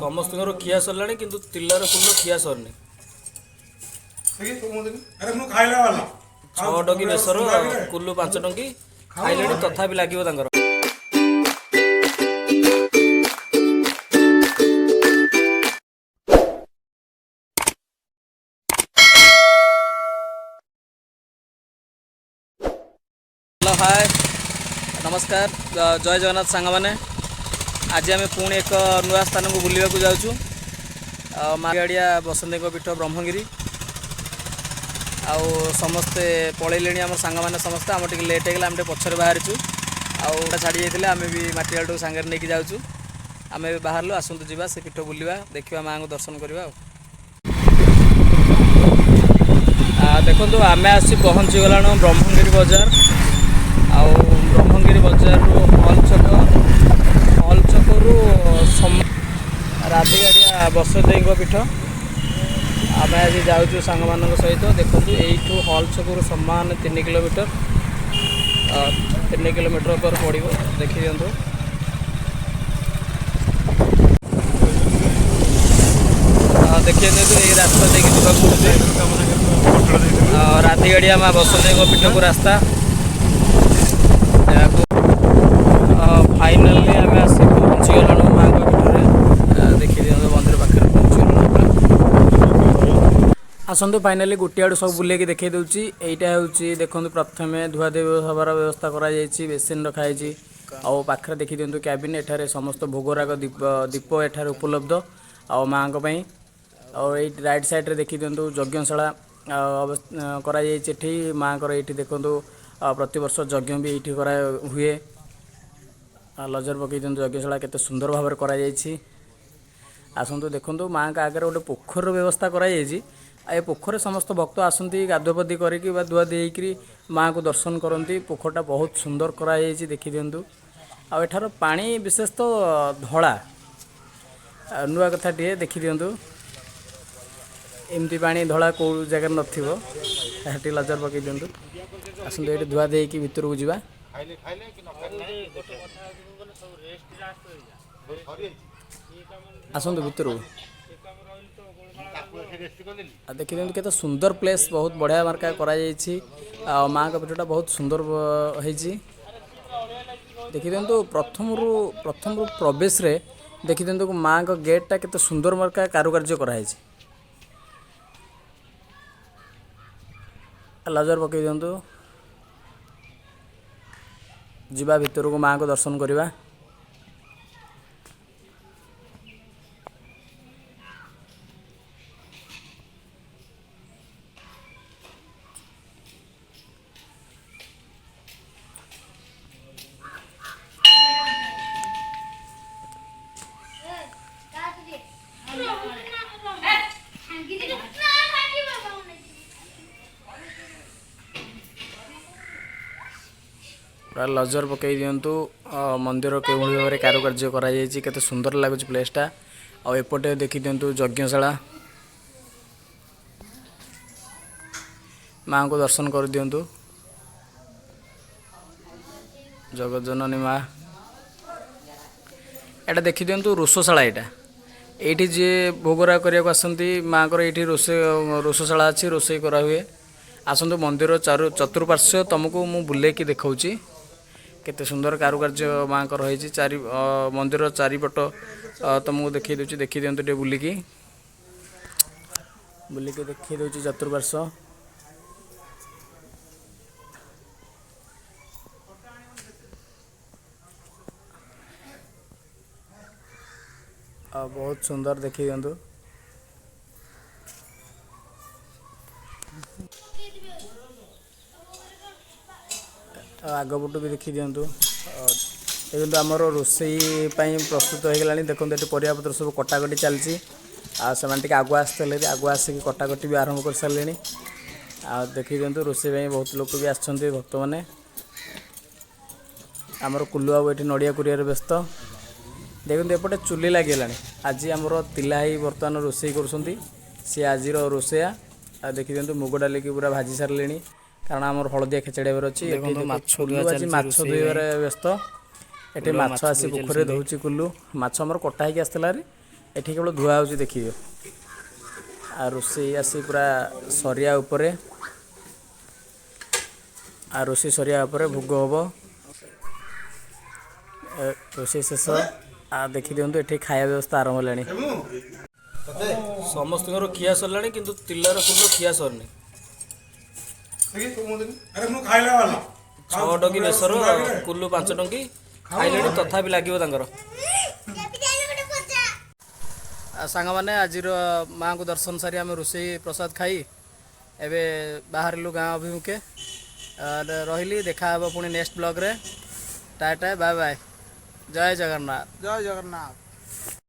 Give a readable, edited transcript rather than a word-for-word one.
ସମସ୍ତଙ୍କର ଖିଆ ସରିଲାଣି, କିନ୍ତୁ ତିଲାର କୁଲ ଖିଆ ସରିନି। ଆରେ ମୁଁ ଖାଇଲା ବାଲା। 6 ଟଙ୍କି ବେସର, କୁଲୁ 5 ଟଙ୍କି ଖାଇଲେଣି, ତଥାପି ଲାଗିବ ତାଙ୍କର। ହ୍ୟାଲୋ, ହାଏ, ନମସ୍କାର, ଜୟ ଜଗନ୍ନାଥ ସାଙ୍ଗମାନେ। ଆଜି ଆମେ ପୁଣି ଏକ ନୂଆ ସ୍ଥାନକୁ ବୁଲିବାକୁ ଯାଉଛୁ, ମାଗାଡ଼ିଆ ବସନ୍ତୀଙ୍କ ପୀଠ ବ୍ରହ୍ମଗିରି। ଆଉ ସମସ୍ତେ ପଳେଇଲେଣି, ଆମର ସାଙ୍ଗମାନେ ସମସ୍ତେ। ଆମର ଟିକେ ଲେଟ୍ ହେଇଗଲା, ଆମେ ଟିକେ ପଛରେ ବାହାରିଛୁ ଆଉ ଛାଡ଼ି ଯାଇଥିଲେ। ଆମେ ବି ମାଟି ଆଳୁଟାକୁ ସାଙ୍ଗରେ ନେଇକି ଯାଉଛୁ। ଆମେ ଏବେ ବାହାରିଲୁ, ଆସନ୍ତୁ ଯିବା ସେ ପୀଠ ବୁଲିବା, ଦେଖିବା, ମାଆଙ୍କୁ ଦର୍ଶନ କରିବା। ଆଉ ଦେଖନ୍ତୁ, ଆମେ ଆସି ପହଞ୍ଚିଗଲାଣୁ ବ୍ରହ୍ମଗିରି ବଜାର। ଆଉ ବ୍ରହ୍ମଗିରି ବଜାରରୁ ହଲ୍ ଛକ, ହଲ୍ ଛକରୁ ରାଧିଗାଡ଼ିଆ ବସୁଦେବଙ୍କ ପୀଠ ଆମେ ଆଜି ଯାଉଛୁ ସାଙ୍ଗମାନଙ୍କ ସହିତ। ଦେଖନ୍ତୁ, ଏଇଠୁ ହଲ୍ ଛକରୁ ସମାନ 3 କିଲୋମିଟର, 3 କିଲୋମିଟର ଉପରେ ପଡ଼ିବ। ଦେଖିଦିଅନ୍ତୁ, ଦେଖିଦିଅନ୍ତୁ, ଏଇ ରାସ୍ତା ଦେଇକି ଯିବାକୁ ପଡ଼ୁଛି ରାଧିଗାଡ଼ିଆ ମା ବସୁଦେବଙ୍କ ପୀଠକୁ ରାସ୍ତା। ଏହାକୁ ଫାଇନାଲି ଆମେ ଆସି ପହଞ୍ଚିଗଲୁଣୁ ମାଆଙ୍କ ପୀଠରେ। ଦେଖିଦିଅନ୍ତୁ, ମନ୍ଦିର ପାଖରେ ପହଞ୍ଚିଗଲୁଣୁ ପୁରା। ଆସନ୍ତୁ, ଫାଇନାଲି ଗୋଟିଏ ଆଡ଼ୁ ସବୁ ବୁଲେଇକି ଦେଖାଇ ଦେଉଛି। ଏଇଟା ହେଉଛି, ଦେଖନ୍ତୁ, ପ୍ରଥମେ ଧୁଆଧୁଇ ହେବାର ବ୍ୟବସ୍ଥା କରାଯାଇଛି, ବେସିନ୍ ରଖାହେଇଛି। ଆଉ ପାଖରେ ଦେଖିଦିଅନ୍ତୁ କ୍ୟାବିନ୍। ଏଠାରେ ସମସ୍ତ ଭୋଗରାଗ, ଦୀପ, ଦୀପ ଏଠାରେ ଉପଲବ୍ଧ ଆଉ ମାଆଙ୍କ ପାଇଁ। ଆଉ ଏଇ ରାଇଟ୍ ସାଇଡ଼୍ରେ ଦେଖିଦିଅନ୍ତୁ ଯଜ୍ଞଶାଳା କରାଯାଇଛି ଏଠି ମାଆଙ୍କର। ଏଇଠି ଦେଖନ୍ତୁ, ପ୍ରତିବର୍ଷ ଯଜ୍ଞ ବି ଏଇଠି କରା ହୁଏ। ନଜର ପକାଇ ଦିଅନ୍ତୁ, ଯଜ୍ଞଶାଳା କେତେ ସୁନ୍ଦର ଭାବରେ କରାଯାଇଛି। ଆସନ୍ତୁ ଦେଖନ୍ତୁ, ମାଆଙ୍କ ଆଗରେ ଗୋଟେ ପୋଖରୀର ବ୍ୟବସ୍ଥା କରାଯାଇଛି। ଆଉ ଏ ପୋଖରୀରେ ସମସ୍ତ ଭକ୍ତ ଆସନ୍ତି, ଗାଧୁଆପାଧି କରିକି ବା ଧୁଆ ଧୁଇ ହେଇକିରି ମାଆଙ୍କୁ ଦର୍ଶନ କରନ୍ତି। ପୋଖରୀଟା ବହୁତ ସୁନ୍ଦର କରାଯାଇଛି, ଦେଖିଦିଅନ୍ତୁ। ଆଉ ଏଠାର ପାଣି ବିଶେଷ ତ ଧଳା, ଆଉ ନୂଆ କଥାଟିଏ ଦେଖିଦିଅନ୍ତୁ, ଏମିତି ପାଣି ଧଳା କେଉଁ ଜାଗାରେ ନଥିବ। ଏଠି ନଜର ପକାଇ ଦିଅନ୍ତୁ। ଆସନ୍ତୁ, ଏଇଠି ଧୁଆ ଦେଇକି ଭିତରକୁ ଯିବା। ଖାଇଲେ ଖାଇଲେ କି ନ ଖାଇଲେ ନାହିଁ। ଆସନ୍ତୁ ଭିତରକୁ। ତାକୁ ଏଠି ରେଷ୍ଟ କରିଦେଲି। ଆଉ ଦେଖିଦିଅନ୍ତୁ କେତେ ସୁନ୍ଦର ପ୍ଲେସ୍, ବହୁତ ବଢ଼ିଆ ମାର୍କା କରାଯାଇଛି। ଆଉ ମାଆଙ୍କ ପୀଠଟା ବହୁତ ସୁନ୍ଦର ହେଇଛି। ଦେଖିଦିଅନ୍ତୁ, ପ୍ରଥମରୁ ପ୍ରବେଶରେ ଦେଖିଦିଅନ୍ତୁ ମାଆଙ୍କ ଗେଟ୍ଟା କେତେ ସୁନ୍ଦର ମାର୍କା କାରୁକାର୍ଯ୍ୟ କରାହେଇଛି। ନଜର ପକାଇ ଦିଅନ୍ତୁ। ଯିବା ଭିତରକୁ, ମାଆଙ୍କୁ ଦର୍ଶନ କରିବା। ପୁରା ନଜର ପକାଇ ଦିଅନ୍ତୁ, ମନ୍ଦିର କେଉଁଭଳି ଭାବରେ କାରୁକାର୍ଯ୍ୟ କରାଯାଇଛି, କେତେ ସୁନ୍ଦର ଲାଗୁଛି ପ୍ଲେସ୍ଟା। ଆଉ ଏପଟେ ଦେଖିଦିଅନ୍ତୁ ଯଜ୍ଞଶାଳା। ମାଆଙ୍କୁ ଦର୍ଶନ କରିଦିଅନ୍ତୁ, ଜଗତଜନନୀ ମା। ଏଇଟା ଦେଖିଦିଅନ୍ତୁ ରୋଷଶାଳା ଏଇଟା। ଏଇଠି ଯିଏ ଭୋଗରାଗ କରିବାକୁ ଆସନ୍ତି ମାଆଙ୍କର, ଏଇଠି ରୋଷଶାଳା ଅଛି, ରୋଷେଇ କରାହୁଏ। ଆସନ୍ତୁ, ମନ୍ଦିର ଚାରୁ ଚତୁଃପାର୍ଶ୍ୱ ତୁମକୁ ମୁଁ ବୁଲେଇକି ଦେଖାଉଛି, କେତେ ସୁନ୍ଦର କାରୁକାର୍ଯ୍ୟ ମାଆଙ୍କର ହେଇଛି। ଚାରି ମନ୍ଦିର ଚାରିପଟ ତୁମକୁ ଦେଖେଇ ଦେଉଛି, ଦେଖିଦିଅନ୍ତୁ ଟିକେ ବୁଲିକି, ବୁଲିକି ଦେଖେଇ ଦେଉଛି ଚତୁଃପାର୍ଶ୍ୱ। ଆଉ ବହୁତ ସୁନ୍ଦର, ଦେଖି ଦିଅନ୍ତୁ। ଆଉ ଆଗ ପଟୁ ବି ଦେଖି ଦିଅନ୍ତୁ। ଦେଖନ୍ତୁ, ଆମର ରୋଷେଇ ପାଇଁ ପ୍ରସ୍ତୁତ ହେଇଗଲାଣି। ଦେଖନ୍ତୁ, ଏଠି ପରିବାପତ୍ର ସବୁ କଟାକଟି ଚାଲିଛି। ଆଉ ସେମାନେ ଟିକେ ଆଗୁଆ ଆସିଥିଲେ ବି, ଆଗୁଆ ଆସିକି କଟାକଟି ବି ଆରମ୍ଭ କରିସାରିଲେଣି। ଆଉ ଦେଖିଦିଅନ୍ତୁ, ରୋଷେଇ ପାଇଁ ବହୁତ ଲୋକ ବି ଆସିଛନ୍ତି, ଭକ୍ତମାନେ। ଆମର କୁଲୁ ବାବୁ ଏଠି ନଡ଼ିଆ କୁରିଆରେ ବ୍ୟସ୍ତ। ଦେଖନ୍ତୁ, ଏପଟେ ଚୁଲି ଲାଗିଗଲାଣି। ଆଜି ଆମର ତିଲା ହେଇ ବର୍ତ୍ତମାନ ରୋଷେଇ କରୁଛନ୍ତି, ସିଏ ଆଜିର ରୋଷେଇଆ। ଆଉ ଦେଖିଦିଅନ୍ତୁ, ମୁଗ ଡାଲିକି ପୁରା ଭାଜି ସାରିଲେଣି, କାରଣ ଆମର ହଳଦିଆ ଖେଚେଡ଼ି ହେବାର ଅଛି। ଏଠି ଦେଖନ୍ତୁ, ଦେଖ ମାଛ କୁଲୁ ଧୁଆ ଆଜି ଚାଲିଛି ମାଛ ରୋଷେଇ ଧୋଇବାରେ ପାଇଁ। ବ୍ୟସ୍ତ ଏଠି। କୁଲୁ ମାଛ ମାଛ ଆସି ଧୋଇ ପୋଖରୀରେ ଚାଲିଛନ୍ତି। ଧୋଉଛି କୁଲୁ। ମାଛ ଆମର କଟା ହେଇକି ଆସିଥିଲା ଭାରି। ଏଠି କେବଳ ଧୁଆ ହେଉଛି, ଦେଖିଦିଅ। ଆଉ ରୋଷେଇ ଆସି ପୁରା ସରିବା ଉପରେ। ଆଉ ରୋଷେଇ ସରିବା ଉପରେ ଭୋଗ ହେବ। ରୋଷେଇ ଶେଷ। ଆଉ ଦେଖିଦିଅନ୍ତୁ, ଏଠି ଖାଇବା ବ୍ୟବସ୍ଥା ଆରମ୍ଭ ହେଲାଣି। ସମସ୍ତଙ୍କର ଖିଆ ସରିଲାଣି, କିନ୍ତୁ ତିଲାର କୁଲ ଖିଆ ସରିନି। ଆରେ ମୁଁ ଖାଇଲା ବାଲା। 6 ଟଙ୍କି ବେସର, କୁଲୁ 5 ଟଙ୍କି ଖାଇଲେଣି, ତଥାପି ଲାଗିବ ତାଙ୍କର। ଆଉ ସାଙ୍ଗମାନେ, ଆଜିର ମାଆଙ୍କୁ ଦର୍ଶନ ସାରି ଆମେ ରୋଷେଇ ପ୍ରସାଦ ଖାଇ ଏବେ ବାହାରିଲୁ ଗାଁ ଅଭିମୁଖେ। ରହିଲି, ଦେଖା ହେବ ପୁଣି ନେକ୍ସଟ ବ୍ଲଗ୍ରେ। ଟାଟା, ବାଏ ବାଏ, ଜୟ ଜଗନ୍ନାଥ। ଜୟ ଜଗନ୍ନାଥ।